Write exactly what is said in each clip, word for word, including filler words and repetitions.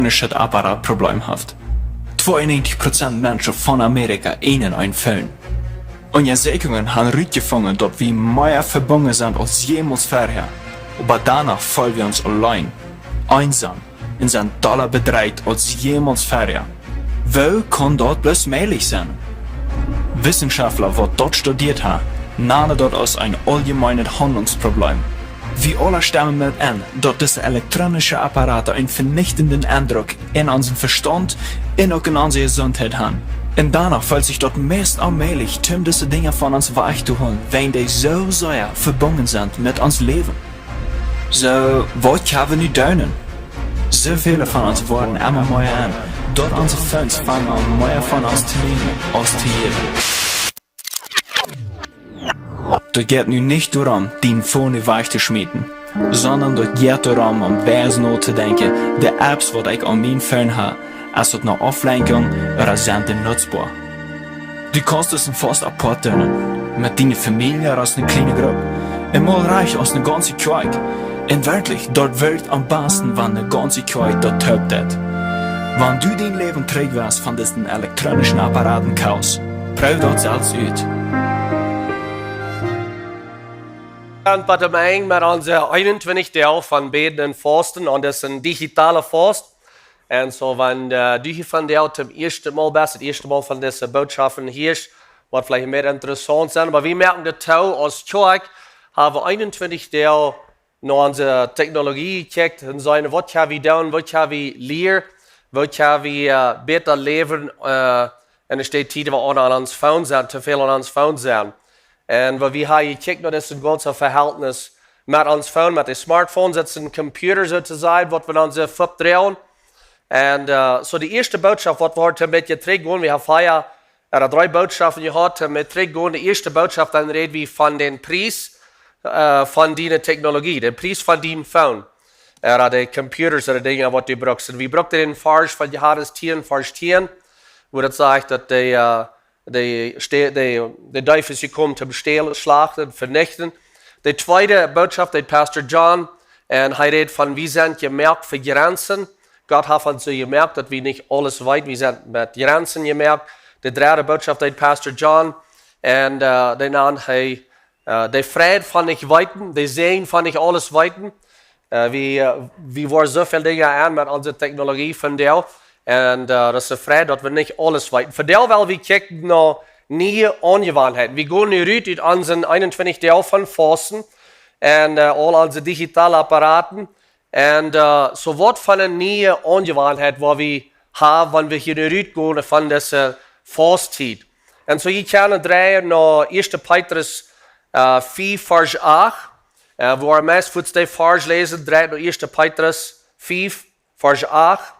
elektronische Apparat Problem haft. Tweeunnegentig Prozent Menschen von Amerika äjnen een Phone. Unjasäkjungen haben rutjefungen, daut wie mea vebungen sent aus jemols verhäa. Oba doano feelen wie ons auleen, eensam un sent dolla bedreit aus jemols verhäa. Woo kaun daut bloos mäajlich sennen? Wissenschaftler, waut daut studieet haben, nanen daut aus een auljemeenet Haundlungsproblem. Wie aula stemen met en, daut dise elektronische Apparate eenen venichtenden Eindruck en onsen Vestaunt un uk en onse Jesuntheit haben. Un doano felt sikj daut meist aulmäajlich, om dise Dinja von ons wajchtohoolen, wiels dee soo sea vebungen sent met ons Läwen. Soo, waut kjenn wie nu doonen? Soo väle von ons woaren emma mea en, daut onse Phones fangen aun mea von ons to nämen aus to jäwen. Daut jeit nu nich doaromm, dien Phone wajch to schmieten, sonda daut jeit doaromm, om weis notodenkjen, de Apps, waut ekj aun mien Phone hab, es daut ne Auflenkjunk ooda sent dee nutzboa? Du kaust disen Faust apoat doonen, met diene Famielje ooda aus ne kjliene Grupp, un mol rajcht aus ne gaunze Kjoakj. Un werkjlich, daut werkjt aum basten, wan ne gaunze Kjoakj daut toop deit. Wan du dien Läwen trigj west von disen elektronischen Apparaten Chaos, proow daut selfst ut. Wie sent bie daut Enj met onse eenuntwintich Doag von Bäden un Fausten, un daut es een digitale Faust. Un soo, wan, äh, du hia vondoag toom ieeschten Mol best, daut ieeschte Mol von dise Bootschoften hieescht, woat veleicht mea interessaunt sennen, oba wie moaken daut too, aus Kjoakj haben wie eenuntwintich Doag no onse Technologie jekjikjt un seenen, waut kjenn wie doonen, waut kjenn wie lieren, waut kjenn wie, äh, bäta läwen, äh, en dise Tiet, wua wie aun ons Phone sent, too väl aun ons Phone sent. Un wua wie haben jekjikjt, daut es een gaunzet Vehältnis met ons Phone, met de Smartphone, daut es een Computer soo to sajen, waut wie aun onse Fupp droagen. Un, äh, soo dee ieeschte Bootschoft, waut wie hia een bät trigjgonen, wie haben vea ooda dree Bootschoften jehaut, äh, met trigjgonen. Dee ieeschte Bootschoft, dan räd wie von dän Pries, äh, von diene Technologie, dän Pries von dien Phone. Ooda dee Computers ooda Dinja, waut du brukst. Un wie bruckten dän Varsch von Johanes tieen, Varsch tieen, wua daut sajcht, daut dee, äh, dee Ste-, dee, dee Deef es jekomen toom stälen, schlachten, venichten. Dee tweede Bootschoft, dee Pastor John, un hee räd von, wie sent jemoakt fa Jrenzen. Gott haft ons soo jemoakt, daut wie nich aules weeten. Wie sent met Jrenzen jemoakt. Dee dredde Bootschoft, dee Pastor John, un, äh, dee nand hee, äh, dee Freid von nich weeten, dee Säajen von nich aules weeten. Äh, wie, äh, wie woaren soo väl Dinja en met onse Technologie vondoag. Un, äh, daut es de Freid, daut wie nich aules weeten. Vondoag well wie kjikjen no niee Aunjewanheiten. Wie gonen nu rut ut onse eenuntwintich Doag von Fausten un, äh, aul onse digitale Apparaten. Un, äh, soo waut fa eene niee Aunjewanheit, waut wie haben, wan wie hia nu rutgonen von dise Fausttiet. Un soo, jie kjennen dreien no ieeschte Petrus, äh, fief, Varsch acht. Äh, wua wie meist fuaz dän Varsch läsen, dreit no ieeschte Petrus fief, Varsch acht.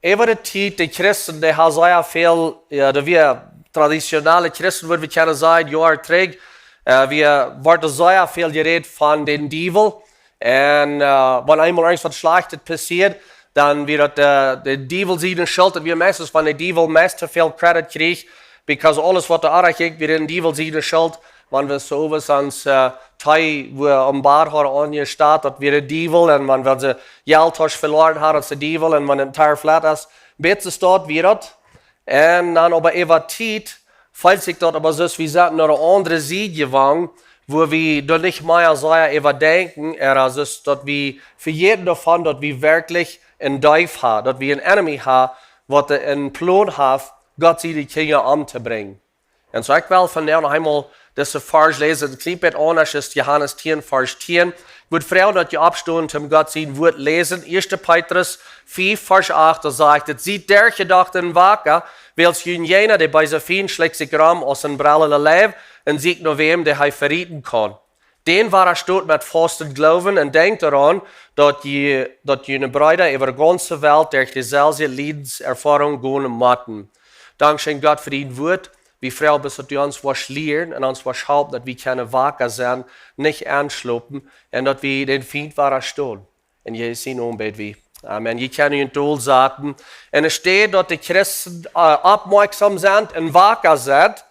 Äwa de Tiet, de Christen, dee haben sea väl, jo, dee wia traditionelle Christen, wudd wie kjennen sajen, Joaren trigj, äh, wia, wort sea väl jerät von dän Diewel. Un, äh, wan eemol irjent waut Schlajchtet passieed, dan wia daut, äh, dän Diewel siene Schult, daut wia meistens, wan de Diewel meist too väl Credit kjrieech, because aules waut doa oajch jinkj, wia dän Diewel siene Schult. Wan wie soo waut aus, äh, Tee, wua aum Bad haud aunjestat, daut wia de Diewel. Un wan wie onse Jelttasch veloaren hauden, daut es de Diewel. Un wan een Tire flat es, bät soo daut wia daut. Un dan oba äwa Tiet felt sikj daut oba soo, aus wie sent no de aundre Sied jewangen, wua wie doa nich mea soo äwa denkjen, ooda soo, daut wie vejäten doavon, daut wie werkjlich een Deef haben, daut wie een Enemy haben, waut een Plon haft, Gott siene Kjinja omtobrinjen. Un soo, ekj well vondoag noch eemol dise Varsch läsen, een kjlien bät aundasch aus Johanes tieen, Varsch tieen. Ekj wudd froagen, daut jie oppstonen, om Gott sien Wuat läsen. Ieeschte Petrus fief, Varsch acht, doa sajcht et: "Siet derchjedocht un waka, wiels junt jeena, de beese Fient, schlikjt sikj rom aus een brellende Leiw un sieekjt no wäm, dän hee verieten kaun. Dän wadastot met Fausten un Gloowen un denkjt doaraun, daut jie, daut june Breeda äwa de gaunze Welt derch deeselwje Liedenserfoarunk gonen motten." Dankscheen, Gott, fa dien Wuat. Wie froagen bloos, daut du ons woascht lieren un ons woascht halpen, daut wie kjennen waka sennen, nich enschlopen, un daut wie dän Fient wadastonen. En Jesus sien Nomen bäd wie. Amen. Jie kjennen junt dolsaten. Un et steit, daut de Christen, äh, oppmoakjsom sent un waka sent.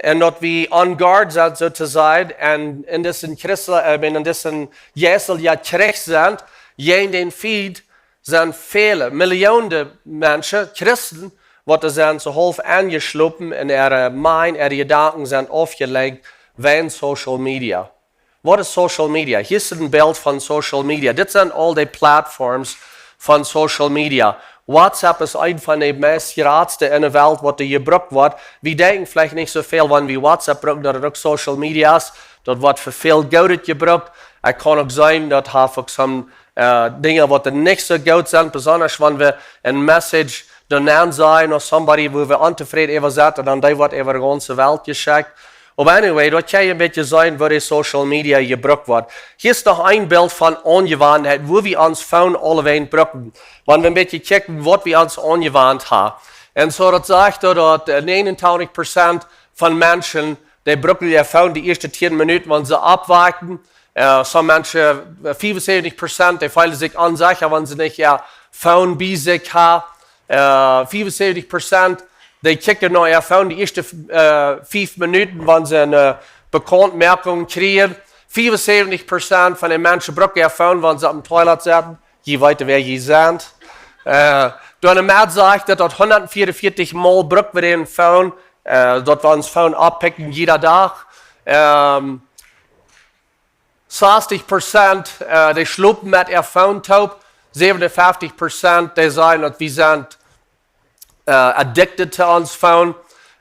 Un daut wie on guard sent, soo to sajen. Un en disen Christen, äh, en disen Jeistelkjrich sent, jäajen dän Fient, sent väle, Millionen Menschen, Christen, waut doa sent soo haulf enjeschlopen un äare Mind, äare Jedanken sent aufjelenkt wäajen Social Media. Waut es Social Media? Hia es een Bilt von Social Media. Dit sent aul dee Plattforms von Social Media. WhatsApp es eent von de meist jratste enne Welt, waut doa jebrukt woat. Wie denkjen veleicht nich soo väl, wan wie WhatsApp brucken, daut et uk Social Media es. Daut woat fa väl Goodet jebrukt. Et kaun uk sennen, daut haft uk some, äh, Dinja, waut doa nich soo goot sent, besonda wan wie een Message doa nenn sajen no somebody, wua wie ontofräd äwa sent, un dan dee woat äwa de gaunze Welt jeschekjt. Oba anyway, doa kaun jie een bät seenen, woo dee Social Media jebrukt woat. Hia es noch een Bilt von Aunjewanheit, woo wie ons Phone aulewäajen brucken. Wan wie een bät kjikjen, waut wie ons aunjewant haben. Un soo, daut sajcht doa, daut, äh, negenentachtig Prozent von Menschen, dee brucken äa Phone de ieeschte tieen Minuten, wan see oppwaken. Äh, some Menschen, äh, fiefunsäwentich Prozent, dee feelen sikj onsecha, wan see nich äa Phone bie sikj haben. Äh, fiefunsäwentich Prozent, dee kjikjen no äa Phone de ieeschte, äh, fief Minuten, wan see eene, äh, Bekauntmoakung kjrieen. Fiefunsäwentich Prozent von de Menschen brucken äa Phone, wan see oppem Toilet setten. Jie weeten, wäa jie sent. Äh, doa enne Medd sajcht daut, daut hundatveeaunvieetich Mol brucken wie dän Phone, äh, daut wie ons Phone opppicken jieda Dach. Ähm, sastich Prozent, äh, dee schlopen met äa Phone toop. Säwenunfeftich Prozent, dee sajen, daut wie sent, äh, addicted to ons Phone.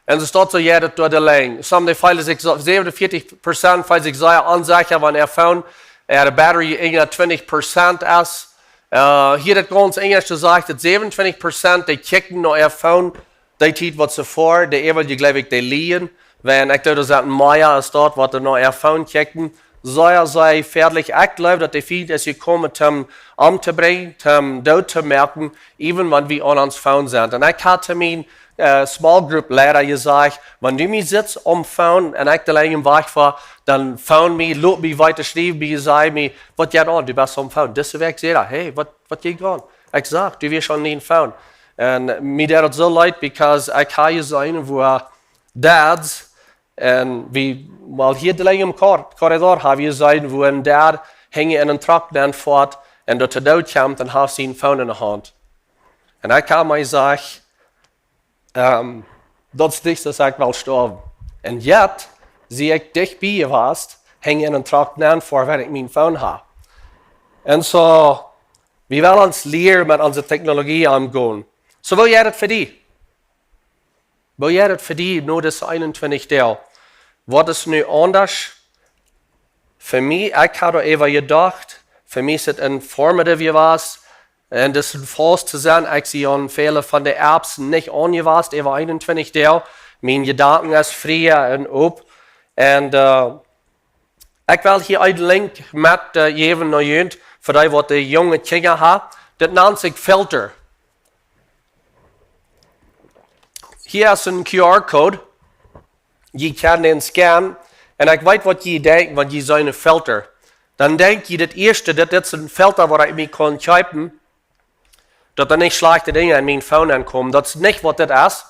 Un soo steit soo, jo, daut doa de Lien. Some, dee feelen sikj soo, säwenunveertich Prozent feelen sikj sea onsecha, wan äa Phone, äa Battery unja twintich Prozent es. Äh, hia daut gaunz Enjlische sajcht, daut säwenuntwintich Prozent, dee kjikjen no äa Phone, dee Tiet waut see foaren, dee äwaje, jleew ekj, dee lieen. Wan ekj doa sent mea aus daut, waut doa no äa Phone kjikjen. Sea, sea jefäadlich. Ekj jleew, daut de Fient es jekomen, om to brinjen, om doot to moaken, even wan wie aun ons Phone sent. Un ekj haud to mien, äh, Small Group Leida jesajcht, wan du mie sitst aum Phone un ekj de Lien wajch ver, dan phone mie, lot mie wieda schriewen, mie saj mie, waut jeit aun, du best aum Phone. Dise Wäakj säd hee, hey, waut, waut jeit aun? Ekj saj, du wieescht aun dien Phone. Un mie deed daut soo leet, because ekj haud jeseenen, woo Dads, un wie, wiels hia de Lien em Kor-, Korridor haben wie jeseenen, woo een Dad hinjen en een Truck nenn foat un doa to doot kjemt un haft sien Phone enne Haunt. Un ekj haud mie jesajcht, ähm, daut es nich, daut ekj well stoawen. Un yet, sie ekj dicht bie jewast, hinjen en een Truck nenn foa, wan ekj mien Phone hab. Un soo, wie wellen ons lieren met onse Technologie omgonen. Soo, woo jeit daut fa die? Woo jeit daut fa die no dise eenuntwintich Doag? Waut es nu aundasch? Fa mie, ekj haud doa äwa jedocht, fa mie es et informative jewast, un daut es een Fast to sennen, ekj sie aun väle von de Apps nich aunjewast, äwa eenuntwintich Doag. Mien Jedanken es frie un op. Un, äh, ekj well hia een Link met, äh, jäwen no junt, fa dee waut de junge Kjinja haben. Daut nant sikj Filter. Hia es een Q R Code. Jie kjennen dän scannen. Un ekj weet, waut jie denkjen, wan jie seenen een Filter. Dan denkj jie daut ieeschte, daut dit es een Filter, waut ekj mie kaun kjeepen, daut doa nich schlajchte Dinja en mien Phone aunkomen. Daut es nich, waut dit es.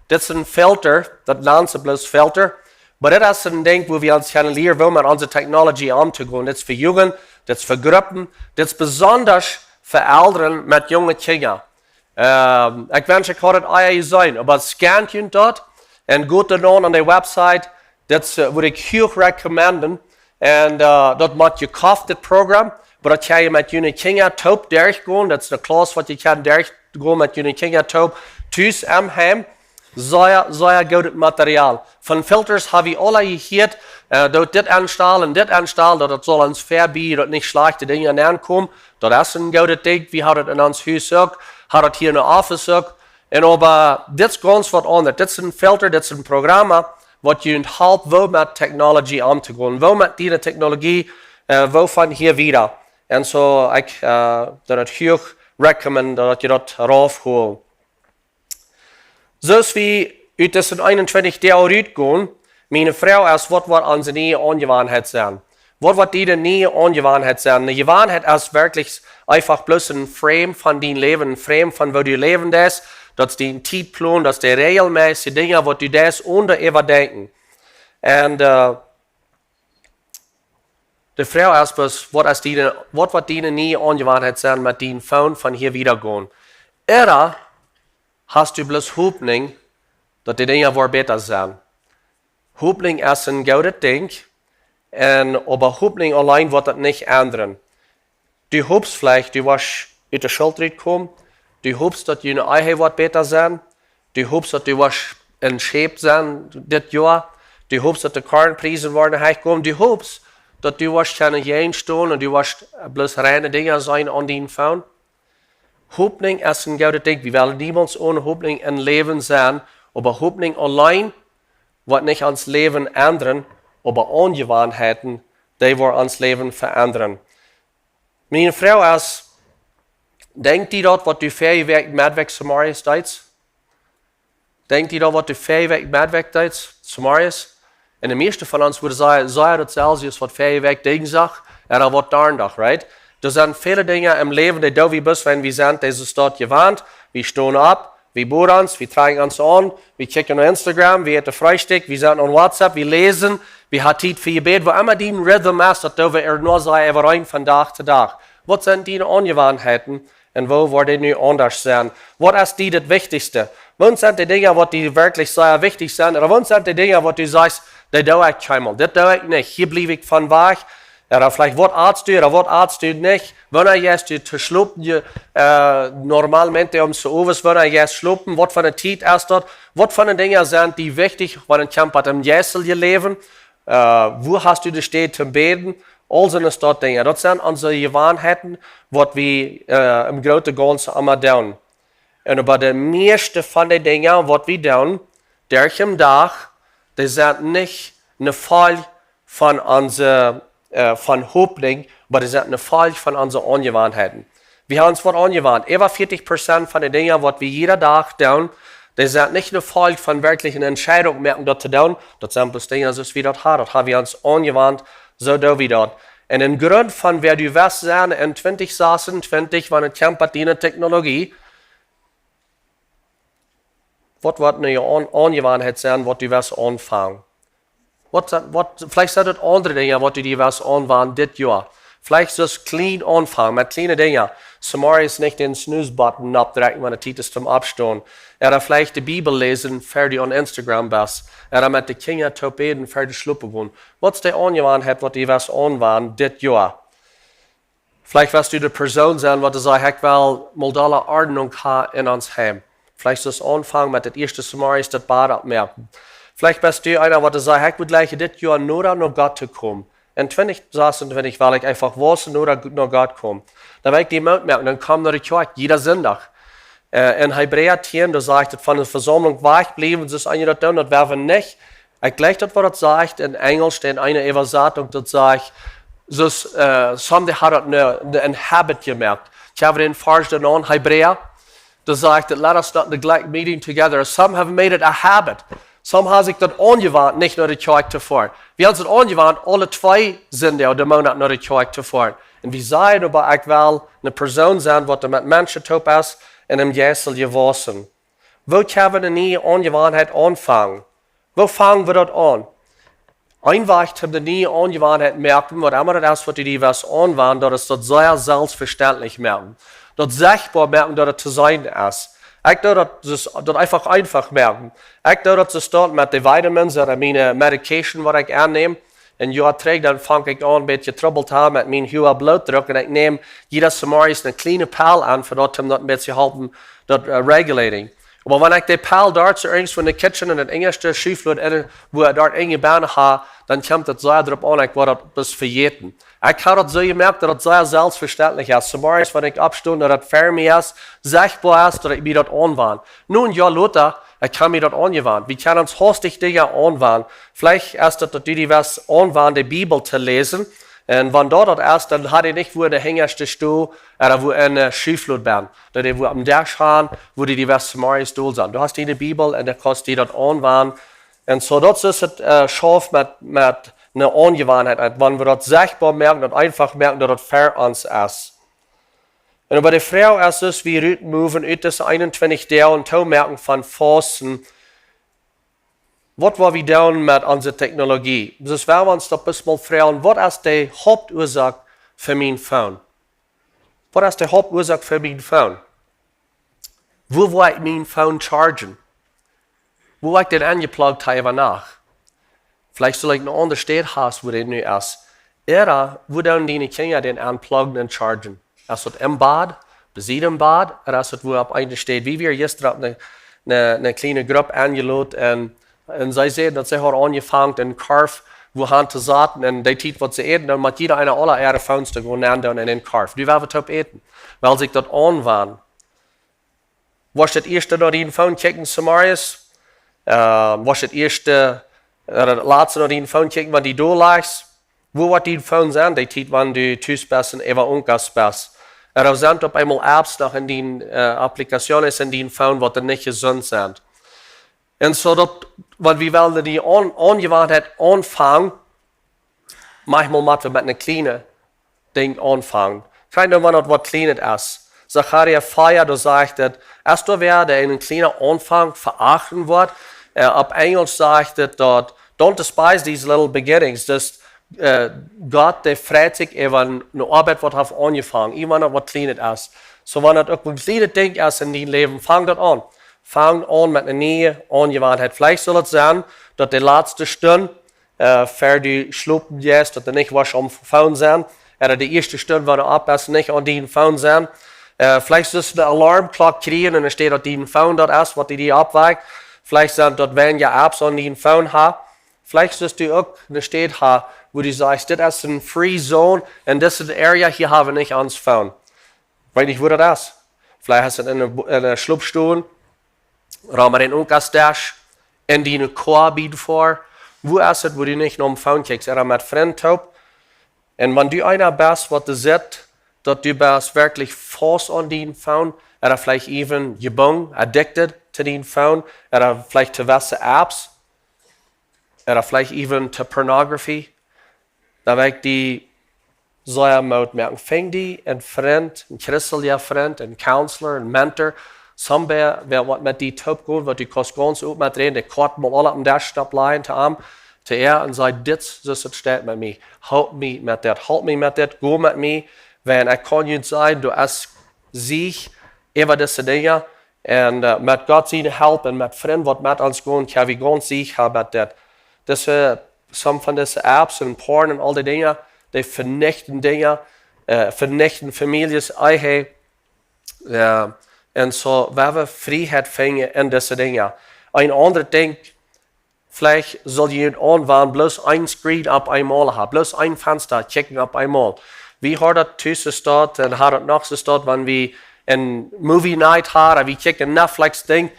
Dit es een Filter, daut nant see bloos Filter. Oba dit es een Dinkj, woo wie ons kjennen lieren, woo wie met onse Technologie omtogonen. Dit es fa Jugend, dit es fa Gruppen, dit es besonda fa Elren met junge Kjinja. Ähm, ekj wensch, ekj haud et ea jeseenen, oba scannt junt daut un got doa aun de Website, daut es, äh, wudd ekj huach recommenden. Un, äh, daut mott jekoft, dit Programm, oba daut jie met june Kjinja toop derchgonen, daut es eene Class, waut jie kjennen derchgonen met june Kjinja toop, tus em Heim. Sea, sea goodet Material. Von Filters hab wie aule jehieet, äh, doot dit aunstalen, dit aunstalen, daut et saul ons vebie, daut nich schlajchte Dinja aunkomen. Daut es een goodet Dinkj. Wie haben et en ons Hus uk, haben et hia en de Office uk. Un oba dit es gaunz waut aundret. Dit es een Filter, dit es een Programma, waut junt halpt, woo met Technologie omtogonen, woo met diene Technologie, äh, woo von hia wieda. Un soo, ekj, äh, daut ekj huach recommend, daut jie daut rauf holen. Soo aus wie ut dise eenuntwintich Doag rutgonen, miene Froag es, waut woat onse niee Aunjewanheit sennen? Waut woat diene niee Aunjewanheit sennen? Eene Jewanheit es werkjlich eefach bloos een Frame von dien Läwen, een Frame von woo du läwen deist. Daut es dien Tietplan, daut es de rejelmässje Dinja, waut du deist, onen äwadenkjen. Un, äh, De Froag es bloos, waut es diene, waut woat diene niee Aunjewanheit sennen met dien Phone von hia wieda gonen? Ooda hast du bloos Hopninj, daut de Dinja woaren bäta sennen? Hopninj es een goodet Dinkj, un oba Hopninj auleen woat daut nich endren. Du hopst veleicht, du woascht ut de Schult rutkomen. Du hopst, daut diene Ehe woat bäta sennen. Du hopst, daut du woascht een Schäp sennen dit Joa. Du hopst, daut de Kornpriesen woaren hoochkomen. Du hopst, daut du woascht kjennen jäajen stonen un du woascht bloos reine Dinja seenen aun dien Phone. Hopninj es een goodet Dinkj. Wie wellen niemols one Hopninj em Läwen sennen, oba Hopninj auleen woat nich ons Läwen endren, oba Aunjewanheiten, dee woaren ons Läwen veendren. Miene Froag es, denkjst du daut, waut du verje Wäakj Medwäakj zemorjes deedst? Denkjst du daut, waut du verje Wäakj Medwäakj deedst zemorjes? Un de mieeschte von ons wudden sajen, sajen daut selfst es, waut verje Wäakj Dinjsdach, ooda waut Donnadach, right? Doa sent väle Dinja em Läwen, dee doo wie bloos, wan wie sent dise Staut jewant. Wie stonen opp, wie boden ons, wie trakjen ons aun, wie kjikjen no Instagram, wie äten Freestikj, wie sent aun WhatsApp, wie läsen, wie haben Tiet fa Jebäd, woo emma dien Rhythm es, daut doo wie ea nuscht äwa een von Dach to Dach. Waut sent diene Aunjewanheiten un woo woat dee nu aundasch sennen? Waut es die daut Wichtichste? Waut sent de Dinja, waut die werkjlich sea wichtich sent? Ooda waut sent de Dinja, waut du sajchst, dee doo ekj kjeenmol, dit doo ekj nich, hia bliew ekj von wajch? Ooda veleicht, waut atst du, ooda waut atst du nich? Wanea jeist du to schlopen? Je, äh, normalmente om so owes, wanea jeist schlopen? Waut fa eene Tiet es daut? Waut fa Dinja sent die wichtich, wan et kjemt om jeistelje Läwen? Äh, woo hast du de Städ to bäden? Aul soone Dinja. Daut sent onse Jewanheiten, waut wie, äh, em grooten Gaunzen emma doonen. Un oba de mieeschte von de Dinja, waut wie doonen, derch dän Dach, dee sent nich een Folj von onse, äh, von Hopninj, oba dee sent een Folj von onse Aunjewanheiten. Wie haben ons waut aunjewant. Äwa vieetich Prozent von de Dinja, waut wie jieda Dach doonen, dee sent nich een Folj von werkjlich eene Entscheidunk moaken, daut to doonen. Daut sent bloos Dinja, soo aus wie daut haben. Daut haben wie ons aunjewant, soo doo wie daut. Un een Grunt von wäa du west sennen en twintich sasuntwintich, wan et kjemt om diene Technologie, waut woat eene Aun-, Aunjewanheit sennen, waut du west aunfangen? Waut sent, waut, veleicht sent et aundre Dinja, waut du die west aunwanen dit Joa. Veleicht soo aus kjlien aunfangen, met kjliene Dinja. Zemorjes nich dän Snooze-Button oppdrekjen, wan et Tiet es toom oppstonen. Ooda veleicht de Bibel läsen, ea du aun Instagram best. Ooda met de Kjinja toop bäden, ea du schlopen gonen. Waut es de Aunjewanheit, waut du west aunwanen dit Joa? Veleicht woascht du de Persoon sennen, waut sajcht, ekj well mol dolla Ordnunk haben en ons Heim. Veleicht soo aus aunfangen met daut ieeschte zemorjes daut Bad oppmoaken. Veleicht best du eena, waut sajcht, ekj well jlikj dit Joa noda no Gott to komen. En twintich sasuntwintich well ekj eefach wausen noda no Gott komen. Dan well ekj die Moot moaken, dan komm no de Kjoakj jieda Sindach. Äh, en Hebräa tieen, doa sajcht et, von de Vesaumlunk wajchbliewen, soo aus eenje daut doonen, daut woa wie nich. Ekj jleich daut, waut et sajcht en Enjelsch, en eene Äwasatunk, daut sajcht, soo aus, äh, some, dee haben daut eene, eene, een Habit jemoakt. Ekj hab dän Varsch doa en Hebräa, doa sajcht et, let us not neglect meeting together. Some have made it a habit. Some haben sikj daut aunjewant, nich no de Kjoakj to foaren. Wie haben ons daut aunjewant, aule twee Sindach de Moonat no de Kjoakj to foaren. Un wie sajen, oba ekj well eene Persoon sennen, waut met Menschen toop es un em Jeist jewaussen. Woo kjenn wie eene niee Aunjewanheit aunfangen? Woo fang wie daut aun? Een Wajch, om de niee Aunjewanheit moaken, waut emma daut es, waut du die west aunwanen, daut es daut sea selfstvestentlich moaken. Daut sechtboa moaken, daut et to seenen es. Ekj doo daut, daut, daut eefach, eefach moaken. Ekj doo daut soo stoakj met de Vitamins ooda miene Medication, waut ekj aunnäm. En Joa trigj, dan funk ekj aun, een bät Trubbel to haben met mien hoagen Blootdruck. Un ekj näm jieda Zemorjes eene kjliene Pell aun, fa daut, om daut een bät to halpen, daut, äh, regulating. Oba wan ekj de Pell doa soo irjentwoo en de Kitchen en daut enjste Schufflod, en, woo ekj doa enjebungen hab, dan kjemt et sea doaropp aun, ekj woa daut bloos vejäten. Ekj hab daut soo jemoakt, daut et sea selfstvestentlich es. Zemorjes, wan ekj oppsto, daut et fa mie es, sechtboa es, daut ekj mie daut aunwan. Nu, een Joa lota, ekj hab mie daut aunjewant. Wie kjennen ons haustich Dinja aunwanen. Veleicht es daut, daut du die west aunwanen, de Bibel to läsen. Un wan daut daut es, dan hast du nich wua en de hinjaschte Stow, ooda wua en de Schufflod bie. Daut du wua aum Desch hast, wua du die west zemorjes dol sennen. Du hast diene Bibel un dan kaust du die daut aunwanen. Un soo, daut es et, äh, schauft met, met eene Aunjewanheit. Wan wie daut sechtboa moaken, daut eefach moaken, daut et fa ons es. Un oba de Froag es, aus wie rutmoven ut dise eenuntwintich Doag un Toomoaken von Fausten, Waut woa wie doonen met onse Technologie? Dus woa wie ons daut bloos mol froagen, waut es de Hauptuasoak fa mien Phone? Waut es de Hauptuasoak fa mien Phone? Woo woa ekj mien Phone chargen? Woo woa ekj dän aunjepluggt haben äwa Nacht? Veleicht saul ekj eene aundre Städ haben, wua dee nu es. Ooda, woo doonen diene Kjinja dän aunpluggen un chargen? Es daut em Bad, besied em Bad, ooda es daut wua opp eene Städ? Wie wieren jistren opp eene, eene, eene kjliene Grupp enjelot un, un see säden, daut see hauden aunjefongen een Korf wua han to saten un dee Tiet waut see äten, dan mott jieda eena aule äare Phones doa gonen aundoonen en dän Korf. Dee woaren toop äten, wiels sikj daut aunwant. Woascht daut ieeschte no dienen Phone kjikjen, Samarius? Äh, woascht daut ieeschte, äh, daut latste no dienen Phone kjikjen, wan du doa lajchst? Woo woat dien Phone sennen, dee Tiet, wan du tus best un äwa Unkas best? Ooda sent opp eemol Apps noch en dien, äh, Applikationen en dien Phone, waut dan nich jesunt sent? Un soo daut, wan wie wellen dee aun-, Aunjewanheit aunfangen, maunchmol mott wie met een kjlienet Dinkj aunfangen. Kjikj nu, wan daut waut Kjlienet es. Sacharia vea, doa sajcht et, aus doa wäa, dee een kjliena Aunfank veachten woat, äh, opp Enjlisch sajcht et daut, "Don't despise these little beginnings." Dus, äh, Gott, dee freit sikj äwa eene Oabeit, waut haft aunjefongen, ieescht wan daut waut Kjlienet es. Soo, wan daut uk een kjlienet Dinkj es en dien Läwen, fang daut aun. Fang aun met eene niee Aunjewanheit. Veleicht saul et sennen, daut de latste Stund, äh, ver du schlopen jeist, daut du nich woascht aum Phone sennen. Ooda de ieeschte Stund, wan du opp best, nich aun dien Phone sennen. Äh, veleicht es et een Alarmklock kjrieen un doa steit daut dien Phone daut es, waut die, die oppwakjt. Veleicht sent daut weinja Apps aun dien Phone hast. Veleicht es et uk eene Städ hast, wua du sajchst, dit es eene free zone un dit es een area, hia hab wie nich ons Phone. Weet nich, wua daut es. Veleicht es et en eene, Bu-, en eene Schlopstool, ooda aun dän Unkasdesch, en diene Koa bie de Däa. Wua es et, wua du nich nom Phone kjikjst, ooda met Frind toop? Un wan du eena best, waut doa sitt, daut du best werkjlich faust aun dien Phone, ooda veleicht even jebungen, addicted to dien Phone, ooda veleicht to jewesse Apps, ooda veleicht even to pornography, dan well ekj die sea Moot moaken. Fang die een Frint, een christelja Frint, een Counselor, een Mentor, somebody, wäa waut met die toop gonen, waut du kaust gaunz op met räden, dee Koat mol aul opp dän Desch oppläajen to am, to äa un saj, dit, soo steit et met mie. Help mie met dit, help mie met dit, go met mie, wan ekj kaun junt sajen, doa es Sieg äwa dise Dinja, un, äh, met Gott siene Help un met Frind, waut met ons gonen, kjenn wie gaunz Sieg haben met dit. Dise, some von dise Apps un Porn un aul dee Dinja, dee venichten Dinja, äh, venichten Famieljes, Ehe, äh, un soo, wie haben Frieheit finjen en dise Dinja. Een aundret Dinkj, veleicht saul jie aunfangen, bloos een Screen opp eemol haben, bloos een Fensta kjikjen opp eemol. Wie haben daut tus soo jedonen un haben daut noch soo jedonen, wan wie eene Movie Night haben, wie kjikjen een Netflix Dinkj,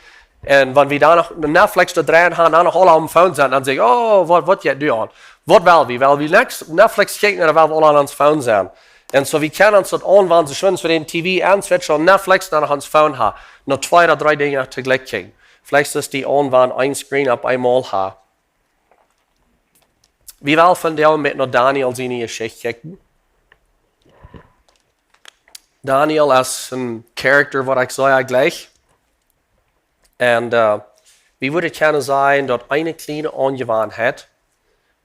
un wan wie dan noch Netflix doa dreien haben, dan noch aule aum Phone sent, dan saj ekj, oh, waut, waut jeit nu aun? Waut well wie? Well wie Nex-, Netflix kjikjen, ooda well wie aule aun ons Phone sennen? Un soo, wie kjennen ons daut aunwanen, soo schwind wie dän T V aunswitchen un Netflix dan noch ons Phone haben. Noch twee ooda dree Dinja toojlikj kjikjen. Veleicht es die aunwanen, een Screen opp eemol haben. Wie wellen vondoag met no Daniel siene Jeschicht kjikjen. Daniel es een Character, waut ekj sea jleich. Un, äh, wie wudden kjennen sajen, daut eene kjliene Aunjewanheit,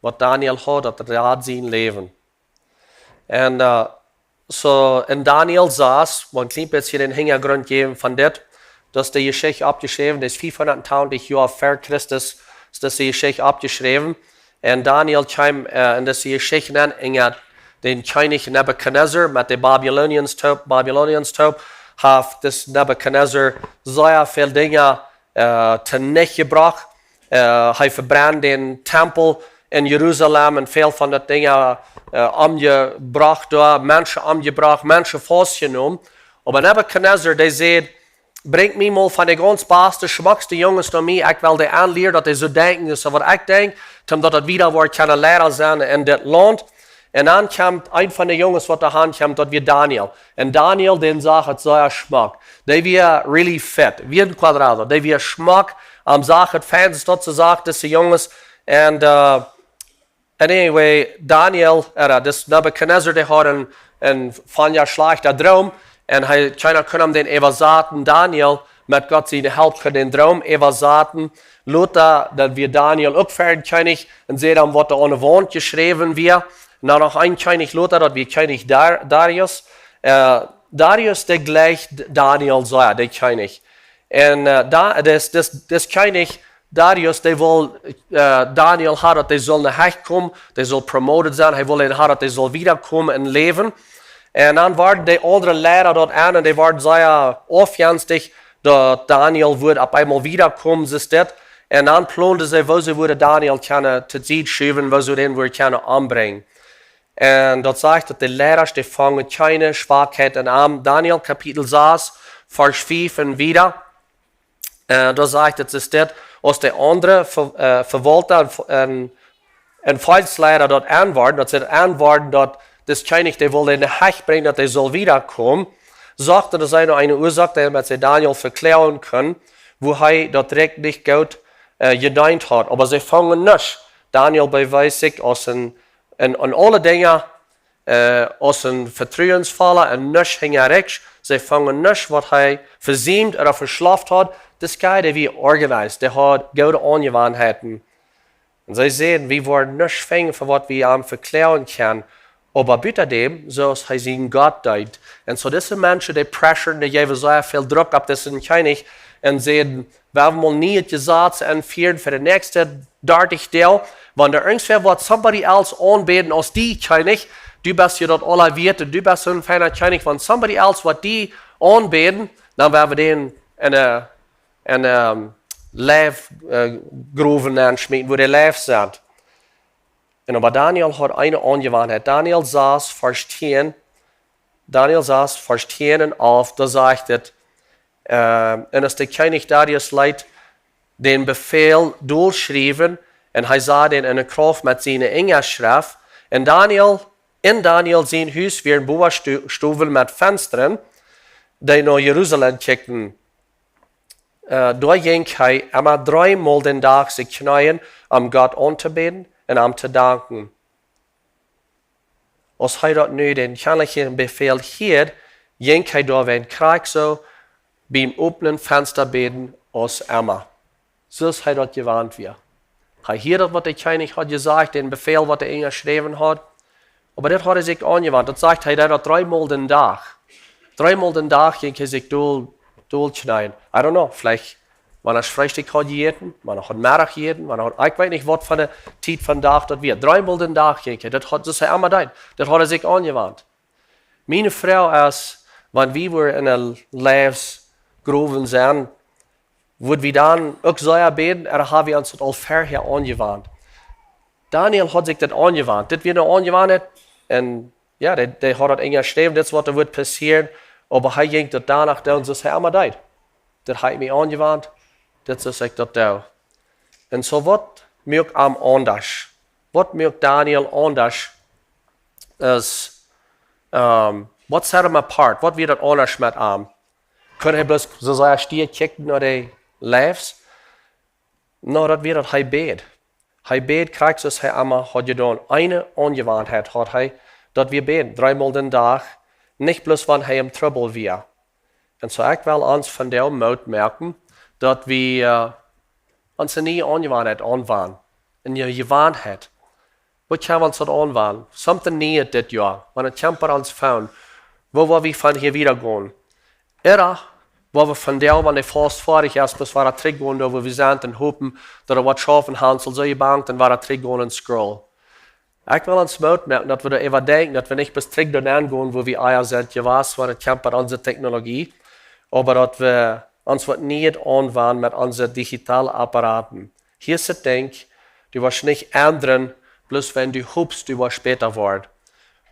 waut Daniel haud, daut rad sien Läwen. Un, äh, soo, en Daniel sass, wua een kjlien bät dän Hinjagrunt jäwen von dit, daut es de Jeschicht oppjeschräwen, dee es fiefhundat tachentich Joa ver Christus, es dise Jeschicht oppjeschräwen. Un Daniel kjeem, äh, en dise Jeschicht aun, un hee haud dän Kjennich Nebukadnezar met de Babylonians toop, Babylonians toop, haft dis Nebukadnezar sea väl Dinja, äh, tonicht jebrocht. Äh, hee vebrend dän Tempel en Jerusalem un väl von daut Dinja, äh, omjebrocht doa, Menschen omjebrocht, Menschen faustjenomen. Oba Nebukadnezar, dee säd, brinjt mie mol von de gaunz baste, schmockste Junges no mie, ekj well dee aunlieren, daut dee soo denkjen, soo aus ekj denkj, om daut daut wieda woat kjennen Liera sennen en dit Launt. Un dan kjemt een von de Junges, waut doa han kjemt, daut wia Daniel. Un Daniel, dän sach et sea schmock. Dee wia really fit, wia een Cuadrado. Dee wia schmock, am sach et fein, es daut soo sach, dise Junges. Un, äh, And anyway, Daniel, äh, dis Nebukadnezar, dee haud een, een sea schlajchta Droom. Un hee, kjeena kunn am dän äwasaten. Daniel, met Gott siene Help kunnen dän Droom äwasaten. Lota, daut wia Daniel uk ver een Kjennich, un säd am, waut doa aun de Waunt jeschräwen wia. Un dan noch een Kjennich lota, daut wia Kjennich Dar Darius. Äh, Darius, dee jleicht Daniel sea, de Kjennich. Un äh, da, dis, dis, dis Kjennich Darius, dee wull äh, Daniel haben, daut hee sull no Hecht komen, hee sull promoted sennen, hee wull am haben, daut hee sull wiedakomen em Läwen. Un dan worden de aundre Leida doa aun un dee worden sea aufjenstich, daut Daniel wudd opp eemol wiedakomen, soo es dit. Un dan planden see, woo see wudden Daniel kjennen tosied schuwen, woo see dän wudden kjennen ombrinjen. Un daut sajcht, daut de Leida, dee fungen kjeene Schwakheit en am. Daniel Kapitel sas, Varsch fief un wieda. Äh, doa sajcht et, es dit, aus de aundre Ver-, äh, Verwalta un, un, un Volksleida doa aun worden, daut see aun worden, daut dis Kjennich, dee wull no Hecht brinjen, daut hee sull wiedakomen, sochten see no eene Uasoak, doamet see Daniel vekloagen kunnen, woo hee daut Rikj nich goot äh, jedeent haud. Oba see fungen nuscht. Daniel bewees sikj aus een, een, en aule Dinja äh, aus een vetruensvolla un nuscht hinjarichs. See fungen nuscht, waut hee vesiemt ooda veschloft haud. Dis guy, dee wia organized, dee haud goode Aunjewanheiten. Un see säden, wie woaren nuscht finjen, fa waut wie am vekloagen kjennen. Oba buta däm, soo aus hee sien Gott deed. Un soo dise Menschen, dee pressuren, dee jeewen sea väl Druck opp disen Kjennich un säden, wie haben mol nie daut Jesaz enfieren fa de näakjste dartich Doag. Wan doa irjentwäa woat somebody else aunbäden aus die, Kjennich, du best je daut aula wieet un du best soon feina Kjennich, wan somebody else woat die aunbäden, dan woa wie dän en de, en de ähm, Leiw äh, Growen nenschmieten, wua de Leiws sent. Un oba Daniel haud eene Aunjewanheit. Daniel sas, Varsch tieen, Daniel sas, Varsch tieen un alf, doa sajcht et, äh, un aus de Kjennich Darius leet dän Befäl dolschriewen, un hee sad dän en de Krauft met siene Unjaschreft, un Daniel, en Daniel sien Hus wieren Boastowen met Fenstren, dee no Jerusalem kjikjten. Äh, doa jinkj hee emma dreemol dän Dach sikj kjneeen, om Gott auntobäden un am to danken. Aus hee daut nu dän kjenlichen Befäl hieed, jinkj hee doawäajen krakjt soo biem openen Fensta bäden aus emma. Soo aus hee daut jewant wia. Hee hieed daut, waut de Kjennich haud jesajcht, dän Befäl, waut hee enjeschräwen haud. Oba dit haud hee sikj aunjewant. Daut sajcht hee, daut dreemol dän Dach. Dreemol dän Dach jinkj hee sikj dol, dol kjneeen. I don't know, veleicht, wan hee Freestikj haud jejäten, wan hee haud Meddach jejäten, wan hee haud, ekj weet nich, waut fa eene Tiet von Dach daut wia. Dreemol dän Dach jinkj hee. Daut haud, daut hee emma deed. Daut haud hee sikj aunjewant. Miene Froag es, wan wie wudden en de Leiws Growen sennen, wudd wie dan uk soo bäden, ooda hab wie ons daut aul verhäa aunjewant? Daniel haud sikj daut aunjewant. Dit wia eene Aunjewanheit. Un jo, dee, dee haud daut enjeschräwen, dit es waut doa wudd passieren. Oba hee jinkj daut doano doonen, soo aus hee emma deed. Daut haud hee aunjewant, dit es aus ekj daut doo. Un soo waut muak am aundasch? Waut muak Daniel aundasch? Es, ähm, what set him apart? Waut wia daut aundasch met am? Kunn hee bloos soo sea stieren kjikjen no de Leiws? No, daut wia daut hee bäd. Hee bäd krakjt soo aus hee emma haud jedonen. Eene Aunjewanheit haud hee, daut wia bäden, dreemol dän Dach, nich bloos wan hee em Trubbel wia. Un soo ekj well ons vondoag Moot moaken, daut wie äh, ons eene niee Aunjewanheit aunwanen. Eene niee Jewanheit. Waut kjenn wie ons daut aunwanen? Something nieet dit Joa. Wan et kjemt bie ons aun, woo woa wie von hia wieda gonen? Ooda woa wie vondoag, wan de Faust foadich es, bloos wada trigj gonen, doa wua wie sent, un hopen, daut et waut schaufen, Hansel, soo jebangt, un wada trigj gonen un scrollen. Ekj well ons Moot moaken, daut wie doa äwadenkjen, daut wie nich bloos trigj doa nenn gonen, wua wie ea sent jewast, wan et kjemt bie onse Technologie, oba daut wie ons waut nieet aunwanen met onse digitale Apparaten. Hia es et Dinkj, du woascht nich endren, bloos wan du hopst, du woascht bäta woaren.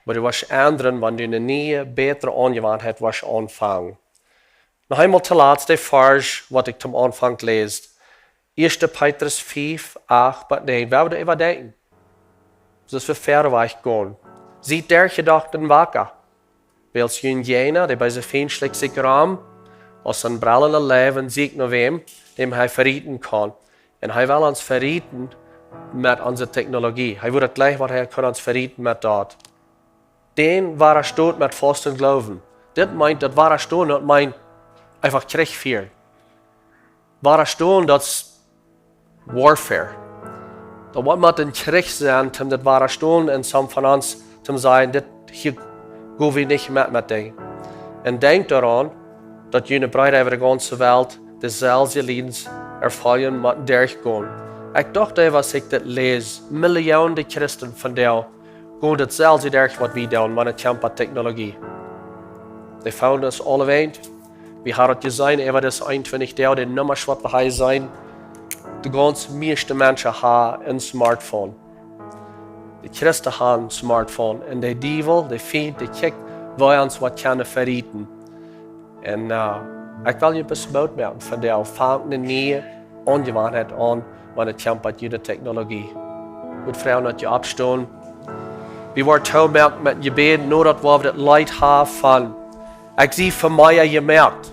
Oba du woascht endren, wan du eene niee, bätre Aunjewanheit woascht aunfangen. Noch eemol toolatst de Varsch, waut ekj toom Aunfank läs. Ieeschte Petrus fiew, acht bat näajen. Wie woaren doa äwadenkjen. Soo aus wie wieda wajch gonen. Siet derchjedocht un waka. Wiels jun Jäajna, de beese Fient, schlikjt sikj rom aus een brellenda Leew un sieekjt no wäm, däm hee verieten kaun. Un hee well ons verieten met onse Technologie. Hee wudd daut jlikj, waut hee kunn ons verieten met daut. Dän wadastonen met Fausten Gloowen. Dit meent, daut wadastonen, daut meent eefach Kjrich fieren. Wadastonen, daut es warfare. Daut woat met een Kjrich sennen, om daut wadastonen, un some von ons, om sajen, dit hia go wie nich met, met die. Un denkj doaraun, daut june Breeda äwa de gaunze Welt deeselwje Lieden erfoaren motten derchgonen. Ekj docht, aus ekj dit läs, Millionen Christen vondoag gonen daut selfst derch waut wie doonen, wan et kjemt opp Technologie. De phone es aule Welt. Wie haben daut jeseenen, äwa dise eenuntwintich Doag, de Nummasch waut wie hia seenen. De gaunz mieeschte Menschen haben een Smartphone. De Christen haben een Smartphone. Un de Diewel, de Fient, dee kjikjt, woo ons waut kjennen velieden. Un, äh, ekj well junt bloos Moot moaken vondoag, fangt eene niee Aunjewanheit aun, wan et kjemt opp june Technologie. Ekj froag daut jie oppstonen. Wie woaren tomoaken met Jebäd, no daut wie dit Leet haben von: Ekj sie fa mea jemoakt.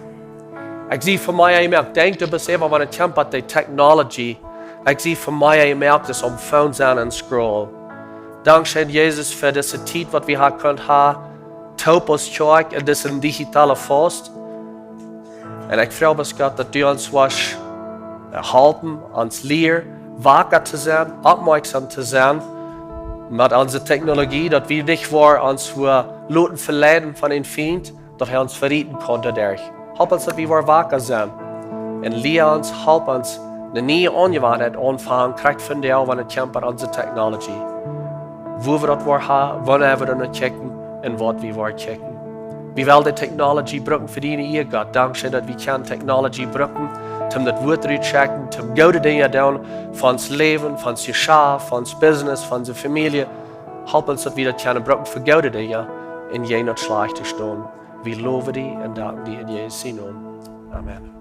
Ekj sie fa mea jemoakt. Denkj doaraun, bloos äwa, wan et kjemt opp de Technologie. Ekj sie fa mea jemoakt, es aum phone sennen un scrollen. Dankscheen, Jesus, fa dise Tiet waut wie haben kunt haben, toop aus Kjoakj en dise digitale Faust. Un ekj froag bloos, Gott, daut du ons woascht, äh, halpen, ons lieren, waka to sennen, oppmoaksom to sennen met onse Technologie, daut wie nich woaren ons woaren loten veleiden von een Fient, daut hee ons velieden kaun doaderch. Halp ons, daut wie woaren waka sennen. Un lia ons, halp ons, eene niee Aunjewanheit aunfangen, krakjt vondoag, wan et kjemt opp onse Technologie. Woo wie daut woaren haben, wanea wie doano kjikjen un waut wie woaren kjikjen. Wie wellen de Technologie brucken fa diene Ea, Gott. Dankscheen, daut wie kjennen Technologie brucken, om daut Wuat rut to schekjen, om goode Dinja doonen, fa ons Läwen, fa ons Jeschaft, fa ons Business, fa onse Famielje. Halp ons, daut wie daut kjennen brucken fa goode Dinja un nich daut Schlajchte doonen. Wie lowen die un danken die en Jesus sienen Nomen. Amen.